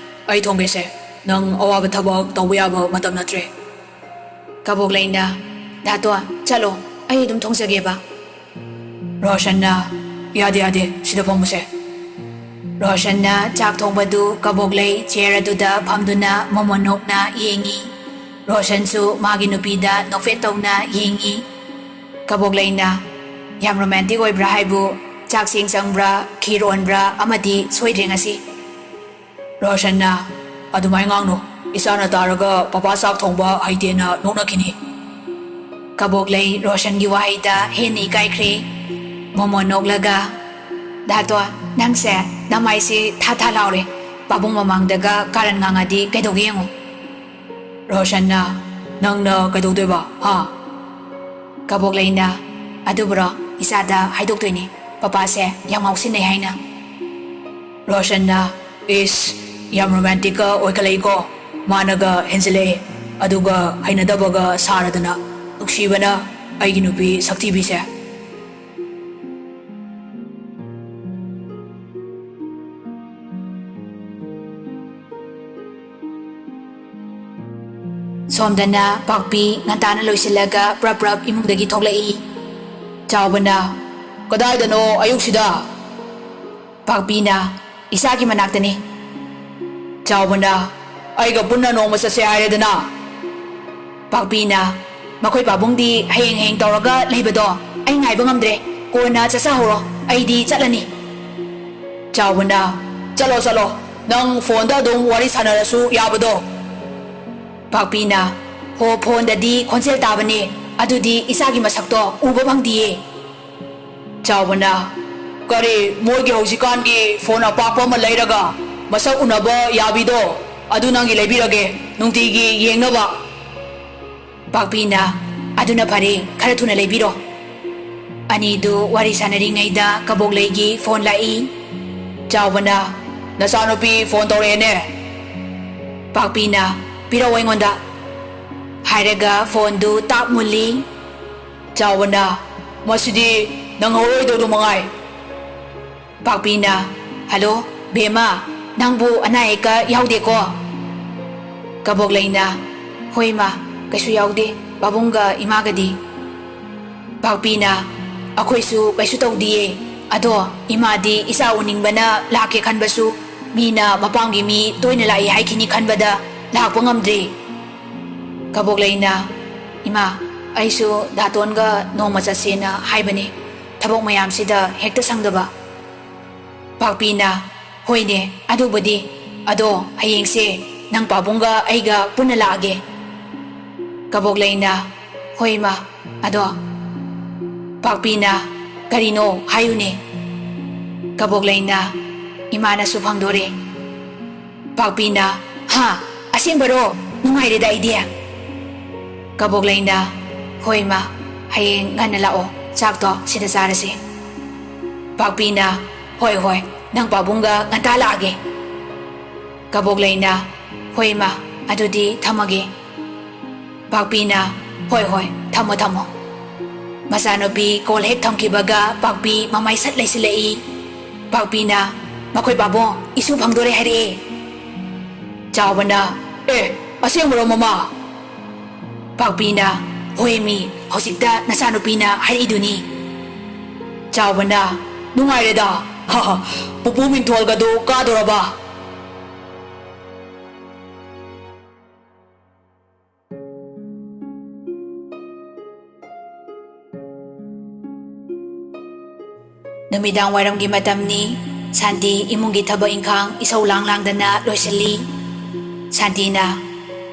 "ꯑꯩ ꯊꯣꯡꯒꯦꯁꯦ, ꯅꯪ ꯑꯋꯥꯕ ꯊꯕꯛ ꯇꯧꯕ ꯌꯥꯕ ꯃꯇꯝ ꯅꯠꯇ꯭ꯔꯦ"꯫ ꯀꯕꯣꯛꯂꯩꯅ, "ꯗꯥꯇꯣꯟ, ꯆꯠꯂꯣ, ꯑꯩ ꯑꯗꯨꯝ ꯊꯣꯡꯖꯒꯦꯕ"꯫ ꯔꯣꯁꯟꯅ, "ꯌꯥꯗꯦ, ꯌꯥꯗꯦ, ꯁꯤꯗ ꯐꯝꯃꯨꯁꯦ"꯫ ꯔꯣꯁꯟꯅ ꯆꯥꯛ ꯊꯣꯡꯕꯗꯨ ꯀꯕꯣꯛꯂꯩ ꯆꯤꯌꯔ ꯑꯗꯨꯗ ꯐꯝꯗꯨꯅ ꯃꯣꯃꯣꯟ ꯅꯣꯛꯅ ꯌꯦꯡꯏ꯫ ꯔꯣꯁꯟꯁꯨ ꯃꯥꯒꯤ ꯅꯨꯄꯤꯗ ꯅꯣꯛꯐꯦꯠ ꯇꯧꯅ ꯌꯦꯡꯏ꯫ ꯀꯕꯣꯛꯂꯩꯅ, "ꯌꯥꯝ ꯔꯣꯃꯥꯟꯇꯤꯛ ꯑꯣꯏꯕ꯭ꯔꯥ ꯍꯥꯏꯕꯨ? ꯆꯥꯛ ꯆꯦꯡ ꯆꯪꯕ꯭ꯔꯥ, ꯈꯤꯔ ꯑꯣꯟꯕ꯭ꯔꯥ, ꯑꯃꯗꯤ ꯁꯣꯏꯗ꯭ꯔꯦ ꯉꯁꯤ"꯫ ꯔꯣꯁꯟꯅ, "ꯑꯗꯨꯃꯥꯏ ꯉꯥꯡꯅꯨ, ꯏꯆꯥꯅ ꯇꯥꯔꯒ ꯄꯄꯥ ꯆꯥꯛ ꯊꯣꯡꯕ ꯍꯩꯇꯦꯅ ꯅꯣꯛꯅꯈꯤꯅꯤ"꯫ ꯀꯕꯣꯛꯂꯩ ꯔꯣꯁꯟꯒꯤ ꯋꯥꯍꯩꯗ ꯍꯦꯟꯅ ꯏꯀꯥꯏꯈ꯭ꯔꯦ꯫ ꯃꯣꯃꯣꯟ ꯅꯣꯛꯂꯒ, "ꯗꯥꯇꯣꯟ, ꯅꯪꯁꯦ ꯅꯃꯥꯏꯁꯦ ꯊꯥ ꯊꯥ ꯂꯥꯎꯔꯦ꯫ ꯄꯥꯕꯨꯡ ꯃꯃꯥꯡꯗꯒ ꯀꯥꯔꯟ ꯉꯥꯡꯉꯗꯤ ꯀꯩꯗꯧꯒꯦ ꯌꯦꯡꯉꯨ"꯫ ꯔꯣꯁꯟꯅ, "ꯅꯪꯅ ꯀꯩꯗꯧꯗꯣꯏꯕ, ꯍꯥ?" ꯀꯕꯣꯛꯂꯩꯅ, "ꯑꯗꯨꯕꯨꯔꯣ, ꯏꯆꯥꯗ ꯍꯥꯏꯗꯣꯛꯇꯣꯏꯅꯤ, ꯄꯄꯥꯁꯦ ꯌꯥꯝ ꯉꯥꯎꯁꯤꯟꯅꯩ ꯍꯥꯏꯅ"꯫ ꯔꯣꯁꯟꯅ, "ꯏꯁ, ꯌꯥꯝ ꯔꯣꯃꯥꯟꯇꯤꯛꯀ ꯑꯣꯏꯈꯠꯂꯛꯏꯀꯣ꯫ ꯃꯥꯅꯒ ꯍꯦꯟꯖꯤꯜꯂꯛꯑꯦ꯫ ꯑꯗꯨꯒ ꯍꯩꯅꯗꯕꯒ ꯁꯥꯔꯗꯅ꯫ ꯅꯨꯡꯁꯤꯕꯅ ꯑꯩꯒꯤ ꯅꯨꯄꯤ ꯁꯛꯊꯤꯕꯤꯁꯦ"꯫ ꯁꯣꯝꯗꯅ ꯄꯥꯛꯄꯤ ꯉꯟꯇꯥꯅ ꯂꯣꯏꯁꯤꯜꯂꯒ ꯄ꯭ꯔꯞ ꯄ꯭ꯔꯞ ꯏꯃꯨꯡꯗꯒꯤ ꯊꯣꯛꯂꯛꯏ꯫ ꯆꯥꯎꯕꯅ, "ꯀꯗꯥꯏꯗꯅꯣ ꯑꯌꯨꯛꯁꯤꯗ?" ꯄꯥꯛꯄꯤꯅ, "ꯏꯆꯥꯒꯤ ꯃꯅꯥꯛꯇꯅꯤ"꯫ ꯆꯥꯎꯕꯅ, ꯑꯩꯒ ꯄꯨꯟꯅ ꯅꯣꯡꯃ ꯆꯠꯁꯦ ꯍꯥꯏꯔꯦꯗꯅ꯫ ꯄꯥꯛꯄꯤꯅ, "ꯃꯈꯣꯏ ꯄꯥꯕꯨꯡꯗꯤ ꯍꯌꯦꯡ ꯍꯌꯦꯡ ꯇꯧꯔꯒ ꯂꯩꯕꯗꯣ ꯑꯩ ꯉꯥꯏꯕ ꯉꯝꯗ꯭ꯔꯦ, ꯀꯣꯟꯅ ꯆꯠꯆꯍꯧꯔꯣ, ꯑꯩꯗꯤ ꯆꯠꯂꯅꯤ꯫" ꯆꯥꯎꯕꯅ, "ꯆꯠꯂꯣ ꯆꯠꯂꯣ, ꯅꯪ ꯐꯣꯟꯗ ꯑꯗꯨꯝ ꯋꯥꯔꯤ ꯁꯥꯟꯅꯔꯁꯨ ꯌꯥꯕꯗꯣ꯫" ꯄꯥꯛꯄꯤꯅ, "ꯍꯣ, ꯐꯣꯟꯗꯗꯤ ꯈꯣꯟꯖꯦꯜ ꯇꯥꯕꯅꯦ, ꯑꯗꯨꯗꯤ ꯏꯆꯥꯒꯤ ꯃꯁꯛꯇꯣ ꯎꯕ ꯐꯪꯗꯤꯌꯦ꯫" ꯆꯥꯎꯕꯅ, "ꯀꯔꯤ, ꯃꯣꯏꯒꯤ ꯍꯧꯖꯤꯛꯀꯥꯟꯒꯤ ꯐꯣꯟ ꯑꯄꯥꯛꯄ ꯑꯃ ꯂꯩꯔꯒ ꯃꯁꯛ ꯎꯅꯕ ꯌꯥꯕꯤꯗꯣ, ꯑꯗꯨ ꯅꯪꯒꯤ ꯂꯩꯕꯤꯔꯒꯦ, ꯅꯨꯡꯇꯤꯒꯤ ꯌꯦꯡꯅꯕ꯫" ꯄꯥꯛꯄꯤꯅ, "ꯑꯗꯨꯅ ꯐꯔꯦ, ꯈꯔ ꯊꯨꯅ ꯂꯩꯕꯤꯔꯣ꯫" ꯑꯅꯤꯗꯨ ꯋꯥꯔꯤ ꯁꯥꯟꯅꯔꯤꯉꯩꯗ ꯀꯕꯣꯛꯂꯩꯒꯤ ꯐꯣꯟ ꯂꯥꯛꯏ꯫ ꯆꯥꯎꯕꯅ, "ꯅꯆꯥꯅꯨꯄꯤ ꯐꯣꯟ ꯇꯧꯔꯛꯑꯦꯅꯦ꯫" ꯄꯥꯛꯄꯤꯅ, "ꯄꯤꯔꯛꯑꯣ ꯑꯩꯉꯣꯟꯗ" ꯍꯥꯏꯔꯒ ꯐꯣꯟꯗꯨ ꯇꯥꯞ ꯃꯨꯜꯂꯤ꯫ ꯆꯥꯎꯕꯅ, "ꯃꯁꯤꯗꯤ ꯅꯪꯍꯧꯔꯣꯏꯗꯧꯗꯨ ꯃꯉꯥꯏ꯫" ꯄꯥꯛꯄꯤꯅ, "ꯍꯜꯂꯣ, ꯕꯦꯝꯃ, ꯅꯪꯕꯨ ꯑꯅꯥ ꯑꯌꯦꯛꯀ ꯌꯥꯎꯗꯦꯀꯣ?" ꯀꯕꯣꯛꯂꯩꯅ, "ꯍꯣꯏ ꯏꯃꯥ, ꯀꯩꯁꯨ ꯌꯥꯎꯗꯦ, ꯄꯥꯕꯨꯡꯒ ꯏꯃꯥꯒꯗꯤ꯫" ꯄꯥꯛꯄꯤꯅ, "ꯑꯩꯈꯣꯏꯁꯨ ꯀꯩꯁꯨ ꯇꯧꯗꯤꯌꯦ, ꯑꯗꯣ ꯏꯃꯥꯗꯤ ꯏꯆꯥ ꯎꯅꯤꯡꯕꯅ ꯂꯥꯛꯀꯦ ꯈꯟꯕꯁꯨ ꯃꯤꯅ ꯃꯄꯥꯝꯒꯤ ꯃꯤ ꯇꯣꯏꯅ ꯂꯥꯛꯏ ꯍꯥꯏꯈꯤꯅꯤ ꯈꯟꯕꯗ ꯂꯥꯛꯄ ꯉꯝꯗ꯭ꯔꯤ꯫" ꯀꯕꯣꯛꯂꯩꯅ, "ꯏꯃꯥ, ꯑꯩꯁꯨ ꯗꯥꯇꯣꯟꯒ ꯅꯣꯡꯃ ꯆꯠꯁꯦꯅ ꯍꯥꯏꯕꯅꯤ, ꯊꯕꯛ ꯃꯌꯥꯝꯁꯤꯗ ꯍꯦꯛꯇ ꯁꯪꯗꯕ꯫" ꯄꯥꯛꯄꯤꯅ, "ꯍꯣꯏꯅꯦ, ꯑꯗꯨꯕꯨꯗꯤ, ꯑꯗꯣ ꯍꯌꯦꯡꯁꯦ ꯅꯪ ꯄꯥꯕꯨꯡꯒ ꯑꯩꯒ ꯄꯨꯟꯅ ꯂꯥꯛꯑꯒꯦ꯫" ꯀꯕꯣꯛꯂꯩꯅ, "ꯍꯣꯏ ꯏꯃꯥ, ꯑꯗꯣ꯫" ꯄꯥꯛꯄꯤꯅ, "ꯀꯔꯤꯅꯣ ꯍꯥꯏꯌꯨꯅꯦ꯫" ꯀꯕꯣꯛꯂꯩꯅ, "ꯏꯃꯥꯅꯁꯨ ꯐꯪꯗꯣꯔꯦ꯫" ꯄꯥꯛꯄꯤꯅ, "ꯍꯥ? ꯑꯁꯦꯡꯕꯔꯣ? ꯅꯨꯡꯉꯥꯏꯔꯦꯗ ꯑꯩꯗꯤ꯫" ꯀꯕꯣꯛꯂꯩꯅ, "ꯍꯣꯏ ꯏꯃꯥ, ꯍꯌꯦꯡ ꯉꯟꯅ ꯂꯥꯛꯑꯣ, ꯆꯥꯛꯇꯣ ꯁꯤꯗ ꯆꯥꯔꯁꯦ꯫" ꯄꯥꯛꯄꯤꯅ, "ꯍꯣꯏ ꯍꯣꯏ, ꯅꯪ ꯄꯥꯕꯨꯡꯒ ꯉꯟꯇꯥ ꯂꯥꯛꯑꯒꯦ꯫" ꯀꯕꯣꯛꯂꯩꯅ, "ꯍꯣꯏ ꯏꯃꯥ, ꯑꯗꯨꯗꯤ ꯊꯝꯃꯒꯦ꯫" ꯄꯥꯛꯄꯤꯅ, "ꯍꯣꯏ ꯍꯣꯏ, ꯊꯝꯃꯣ ꯊꯝꯃꯣ꯫" ꯃꯆꯥꯅꯨꯄꯤ ꯀꯣꯜ ꯍꯦꯛ ꯊꯝꯈꯤꯕꯒ ꯄꯥꯛꯄꯤ ꯃꯃꯥꯏ ꯁꯠ ꯂꯩꯁꯤꯜꯂꯛꯏ꯫ ꯄꯥꯛꯄꯤꯅ, "ꯃꯈꯣꯏ ꯄꯥꯕꯨꯡ ꯏꯁꯨ ꯐꯪꯗꯣꯔꯦ ꯍꯥꯏꯔꯛꯑꯦ꯫" ꯆꯥꯎꯕꯅ, "ꯑꯦ, ꯑꯁꯦꯡꯕꯔꯣ ꯃꯃꯥ?" ꯄꯥꯛꯄꯤꯅ, "ꯍꯣꯏꯃꯤ, ꯍꯧꯖꯤꯛꯇ ꯅꯆꯥꯅꯨꯄꯤꯅ ꯍꯥꯏꯔꯛꯏꯗꯨꯅꯤ꯫" ꯆꯥꯎꯕꯅ, "ꯅꯨꯡꯉꯥꯏꯔꯦꯗ, ꯍꯥ ꯍꯥ, ꯄꯨꯄꯨ ꯃꯤꯡꯊꯣꯜꯒꯗꯣ ꯀꯥꯗꯣꯔꯕ?" ꯅꯨꯃꯤꯗꯥꯡ ꯋꯥꯏꯔꯝꯒꯤ ꯃꯇꯝꯅꯤ꯫ ꯁꯥꯟꯇꯤ ꯏꯃꯨꯡꯒꯤ ꯊꯕꯛ ꯏꯪꯈꯥꯡ ꯏꯁꯧ ꯂꯥꯡ ꯂꯥꯡꯗꯅ ꯂꯣꯏꯁꯤꯜꯂꯤ꯫ ꯁꯥꯟꯇꯤꯅ,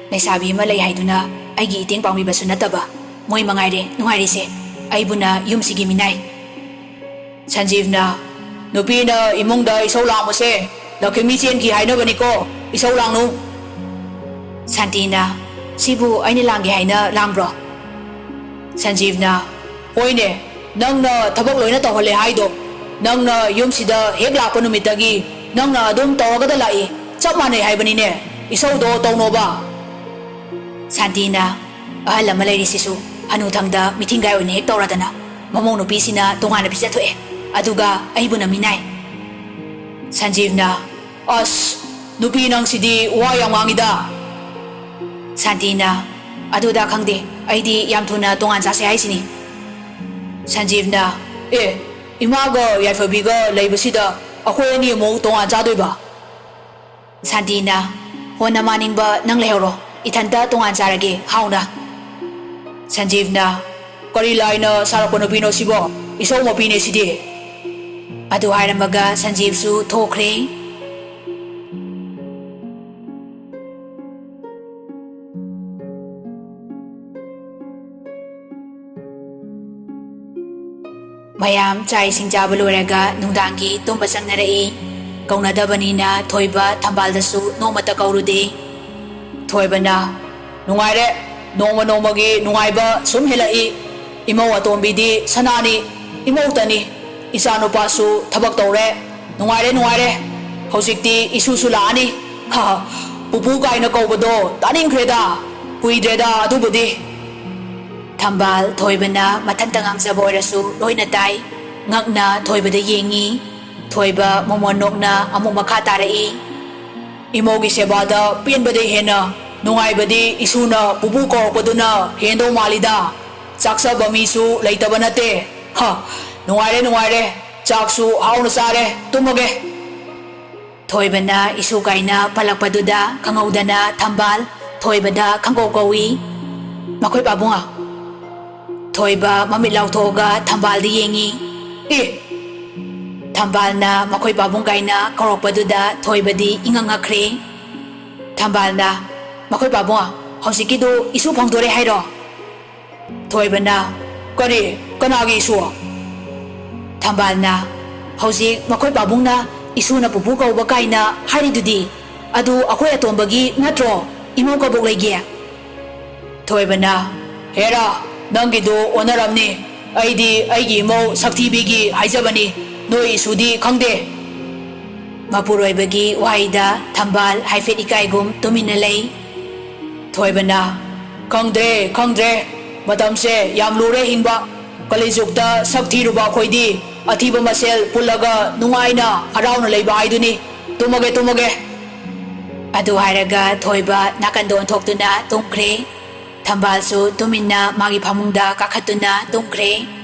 "ꯂꯩꯁꯥꯕꯤ ꯑꯃ ꯂꯩ ꯍꯥꯏꯗꯨꯅ ꯑꯩꯒꯤ ꯏꯇꯦꯡ ꯄꯥꯡꯕꯤꯕꯁꯨ ꯅꯠꯇꯕ, ꯃꯣꯏ ꯃꯉꯥꯏꯔꯦ ꯅꯨꯡꯉꯥꯏꯔꯤꯁꯦ꯫ ꯑꯩꯕꯨꯅ ꯌꯨꯝꯁꯤꯒꯤ ꯃꯤꯅꯥꯏ꯫" ꯁꯟꯖꯤꯕꯅ, "ꯅꯨꯄꯤꯅ ꯏꯃꯨꯡꯗ ꯏꯁꯧ ꯂꯥꯡꯕꯁꯦ ꯂꯛꯈꯤꯃꯤ ꯆꯦꯟꯈꯤ ꯍꯥꯏꯅꯕꯅꯤꯀꯣ, ꯏꯁꯧ ꯂꯥꯡꯅꯨ꯫" ꯁꯥꯟꯇꯤꯅ, "ꯁꯤꯕꯨ ꯑꯩꯅ ꯂꯥꯡꯒꯦ ꯍꯥꯏꯅ ꯂꯥꯡꯕ꯭ꯔꯣ?" ꯁꯟꯖꯤꯕꯅ, "ꯍꯣꯏꯅꯦ, ꯅꯪꯅ ꯊꯕꯛ ꯂꯣꯏꯅ ꯇꯧꯍꯜꯂꯦ ꯍꯥꯏꯗꯣ꯫ ꯅꯪꯅ ꯌꯨꯝꯁꯤꯗ ꯍꯦꯛ ꯂꯥꯛꯄ ꯅꯨꯃꯤꯠꯇꯒꯤ ꯅꯪꯅ ꯑꯗꯨꯝ ꯇꯧꯔꯒꯗ ꯂꯥꯛꯏ꯫ ꯆꯞ ꯃꯥꯟꯅꯩ ꯍꯥꯏꯕꯅꯤꯅꯦ꯫ ꯏꯁꯧꯗꯣ ꯇꯧꯅꯣꯕ꯫" ꯁꯥꯟꯇꯤꯅ, "ꯑꯍꯜ ꯑꯃ ꯂꯩꯔꯤꯁꯤꯁꯨ ꯍꯅꯨꯊꯪꯗ ꯃꯤꯊꯤꯡꯒꯥꯏ ꯑꯣꯏꯅ ꯍꯦꯛ ꯇꯧꯔꯗꯅ, ꯃꯃꯧ ꯅꯨꯄꯤꯁꯤꯅ ꯇꯣꯉꯥꯟꯅ ꯄꯤꯖꯊꯣꯛꯑꯦ, ꯑꯗꯨꯒ ꯑꯩꯕꯨꯅ ꯃꯤꯅꯥꯏ꯫" ꯁꯟꯖꯤꯕꯅ, "ꯑꯁ, ꯅꯨꯄꯤ ꯅꯪꯁꯤꯗꯤ ꯋꯥ ꯌꯥꯝ ꯉꯥꯡꯉꯤꯗ꯫" ꯁꯥꯟꯇꯤꯅ, "ꯑꯗꯨꯗ ꯈꯪꯗꯦ, ꯑꯩꯗꯤ ꯌꯥꯝ ꯊꯨꯅ ꯇꯣꯉꯥꯟ ꯆꯥꯁꯦ ꯍꯥꯏꯁꯤꯅꯤ꯫" ꯁꯟꯖꯤꯕꯅ, "ꯑꯦ, ꯏꯃꯥꯒ ꯌꯥꯏꯐꯕꯤꯒ ꯂꯩꯕꯁꯤꯗ ꯑꯩꯈꯣꯏ ꯑꯅꯤ ꯑꯃꯨꯛ ꯇꯣꯉꯥꯟ ꯆꯥꯗꯣꯏꯕ?" ꯁꯥꯟꯇꯤꯅ, "ꯍꯣ, ꯅꯃꯥ ꯅꯤꯡꯕ ꯅꯪ ꯂꯩꯍꯧꯔꯣ, ꯏꯊꯟꯇ ꯇꯣꯉꯥꯟ ꯆꯥꯔꯒꯦ ꯍꯥꯎꯅ꯫" ꯁꯟꯖꯤꯕꯅ, "ꯀꯔꯤ ꯂꯥꯏꯅ ꯁꯥꯔꯛꯄ ꯅꯨꯄꯤꯅꯣ ꯁꯤꯕꯣ? ꯏꯁꯧ ꯃꯄꯤꯅꯦ ꯁꯤꯗꯤ꯫" ꯑꯗꯨ ꯍꯥꯏꯔꯝꯃꯒ ꯁꯟꯖꯤꯕꯁꯨ ꯊꯣꯛꯈ꯭ꯔꯦ꯫ ꯃꯌꯥꯝ ꯆꯥꯛ ꯏꯁꯤꯡ ꯆꯥꯕ ꯂꯣꯏꯔꯒ ꯅꯨꯡꯗꯥꯡꯒꯤ ꯇꯨꯝꯕ ꯆꯪꯅꯔꯛꯏ꯫ ꯀꯧꯅꯗꯕꯅꯤꯅ ꯊꯣꯏꯕ ꯊꯝꯕꯥꯜꯗꯁꯨ ꯅꯣꯡꯃꯇ ꯀꯧꯔꯨꯗꯦ꯫ ꯊꯣꯏꯕꯅ, "ꯅꯨꯡꯉꯥꯏꯔꯦ, ꯅꯣꯡꯃ ꯅꯣꯡꯃꯒꯤ ꯅꯨꯡꯉꯥꯏꯕ ꯁꯨꯝ ꯍꯦꯜꯂꯛꯏ꯫ ꯏꯃꯧ ꯑꯇꯣꯝꯕꯤꯗꯤ ꯁꯅꯥꯅꯤ, ꯏꯃꯧꯇꯅꯤ, ꯏꯆꯥꯅꯨꯄꯥꯁꯨ ꯊꯕꯛ ꯇꯧꯔꯦ꯫ ꯅꯨꯡꯉꯥꯏꯔꯦ, ꯅꯨꯡꯉꯥꯏꯔꯦ꯫ ꯍꯧꯖꯤꯛꯇꯤ ꯏꯁꯨꯁꯨ ꯂꯥꯛꯑꯅꯤ꯫ ꯍꯥ, ꯄꯨꯄꯨ ꯀꯥꯏꯅ ꯀꯧꯕꯗꯣ ꯇꯥꯅꯤꯡꯈ꯭ꯔꯦꯗ꯫ ꯀꯨꯏꯗ꯭ꯔꯦꯗ ꯑꯗꯨꯕꯨꯗꯤ꯫" ꯊꯝꯕꯥꯜ ꯊꯣꯏꯕꯅ ꯃꯊꯟꯇ ꯉꯥꯡꯖꯕ ꯑꯣꯏꯔꯁꯨ ꯂꯣꯏꯅ ꯇꯥꯏ꯫ ꯉꯛꯅ ꯊꯣꯏꯕꯗ ꯌꯦꯡꯉꯤ꯫ ꯊꯣꯏꯕ ꯃꯣꯃꯣꯟ ꯅꯣꯛꯅ ꯑꯃꯨꯛ ꯃꯈꯥ ꯇꯥꯔꯛꯏ꯫ "ꯏꯃꯧꯒꯤ ꯁꯦꯕꯥꯗ ꯄꯦꯟꯕꯗꯩ ꯍꯦꯟꯅ ꯅꯨꯡꯉꯥꯏꯕꯗꯤ ꯏꯁꯨꯅ ꯄꯨꯄꯨ ꯀꯧꯔꯛꯄꯗꯨꯅ ꯍꯦꯟꯗꯧ ꯃꯥꯜꯂꯤꯗ꯫ ꯆꯥꯛꯆꯕ ꯃꯤꯁꯨ ꯂꯩꯇꯕ ꯅꯠꯇꯦ꯫ ꯍ, ꯅꯨꯡꯉꯥꯏꯔꯦ, ꯅꯨꯡꯉꯥꯏꯔꯦ꯫ ꯆꯥꯛꯁꯨ ꯍꯥꯎꯅ ꯆꯥꯔꯦ, ꯇꯨꯝꯃꯒꯦ꯫" ꯊꯣꯏꯕꯅ ꯏꯁꯨ ꯀꯥꯏꯅ ꯄꯜꯂꯛꯄꯗꯨꯗ ꯈꯪꯍꯧꯗꯅ ꯊꯝꯕꯥꯜ ꯊꯣꯏꯕꯗ ꯈꯪꯀꯧ ꯀꯧꯏ꯫ "ꯃꯈꯣꯏ ꯄꯥꯕꯨꯡ!" ꯊꯣꯏꯕ ꯃꯃꯤꯠ ꯂꯥꯎꯊꯣꯛꯑꯒ ꯊꯝꯕꯥꯜꯗ ꯌꯦꯡꯉꯤ꯫ "ꯑꯦ, ꯊꯝꯕꯥꯜꯅ ꯃꯈꯣꯏ ꯄꯥꯕꯨꯡ ꯀꯥꯏꯅ ꯀꯧꯔꯛꯄꯗꯨꯗ ꯊꯣꯏꯕꯗꯤ ꯏꯉꯛ ꯉꯛꯈ꯭ꯔꯦ꯫ ꯊꯝꯕꯥꯜꯅ, "ꯃꯈꯣꯏ ꯄꯥꯕꯨꯡ, ꯍꯧꯖꯤꯛꯀꯤꯗꯨ ꯏꯁꯨ ꯐꯪꯗꯣꯔꯦ ꯍꯥꯏꯔꯣ?" ꯊꯣꯏꯕꯅ, "ꯀꯔꯤ? ꯀꯅꯥꯒꯤ ꯏꯁꯨ?" ꯊꯝꯕꯥꯜꯅ, "ꯍꯧꯖꯤꯛ ꯃꯈꯣꯏ ꯄꯥꯕꯨꯡꯅ ꯏꯁꯨꯅ ꯄꯨꯄꯨ ꯀꯧꯕ ꯀꯥꯏꯅ ꯍꯥꯏꯔꯤꯗꯨꯗꯤ, ꯑꯗꯨ ꯑꯩꯈꯣꯏ ꯑꯇꯣꯝꯕꯒꯤ ꯅꯠꯇ꯭ꯔꯣ? ꯏꯃꯧ ꯀꯕꯣꯛ ꯂꯩꯒꯤ?" ꯊꯣꯏꯕꯅ, "ꯍꯦꯔꯥ, ꯅꯪꯒꯤꯗꯨ ꯑꯣꯟꯅꯔꯝꯅꯤ꯫ ꯑꯩꯗꯤ ꯑꯩꯒꯤ ꯏꯃꯧ ꯁꯛꯊꯤꯕꯤꯒꯤ ꯍꯥꯏꯖꯕꯅꯤ, ꯅꯣꯏ ꯏꯁꯨꯗꯤ ꯈꯪꯗꯦ꯫" ꯃꯄꯨꯔꯣꯏꯕꯒꯤ ꯋꯥꯍꯩꯗ ꯊꯝꯕꯥꯜ ꯍꯥꯏꯐꯦꯠ ꯏꯀꯥꯏꯒꯨꯝ ꯇꯨꯃꯤꯟꯅ ꯂꯩ꯫ ꯊꯣꯏꯕꯅ, "ꯈꯪꯗ꯭ꯔꯦ, ꯈꯪꯗ꯭ꯔꯦ꯫ ꯃꯇꯝꯁꯦ ꯌꯥꯝ ꯂꯨꯔꯦ ꯍꯤꯡꯕ꯫ ꯀꯂꯤꯖꯨꯛꯇ ꯁꯛ ꯊꯤꯔꯨꯕ ꯑꯩꯈꯣꯏꯗꯤ ꯑꯊꯤꯕ ꯃꯁꯦꯜ ꯄꯨꯜꯂꯒ ꯅꯨꯡꯉꯥꯏꯅ ꯍꯔꯥꯎꯅ ꯂꯩꯕ ꯍꯥꯏꯗꯨꯅꯤ꯫ ꯇꯨꯝꯃꯒꯦ, ꯇꯨꯝꯃꯒꯦ꯫" ꯑꯗꯨ ꯍꯥꯏꯔꯒ ꯊꯣꯏꯕ ꯅꯥꯀꯟꯗ ꯑꯣꯟꯊꯣꯛꯇꯨꯅ ꯇꯨꯝꯈ꯭ꯔꯦ꯫ ꯊꯝꯕꯥꯜꯁꯨ ꯇꯨꯃꯤꯟꯅ ꯃꯥꯒꯤ ꯐꯃꯨꯡꯗ ꯀꯥꯈꯠꯇꯨꯅ ꯇꯨꯝꯈ꯭ꯔꯦ꯫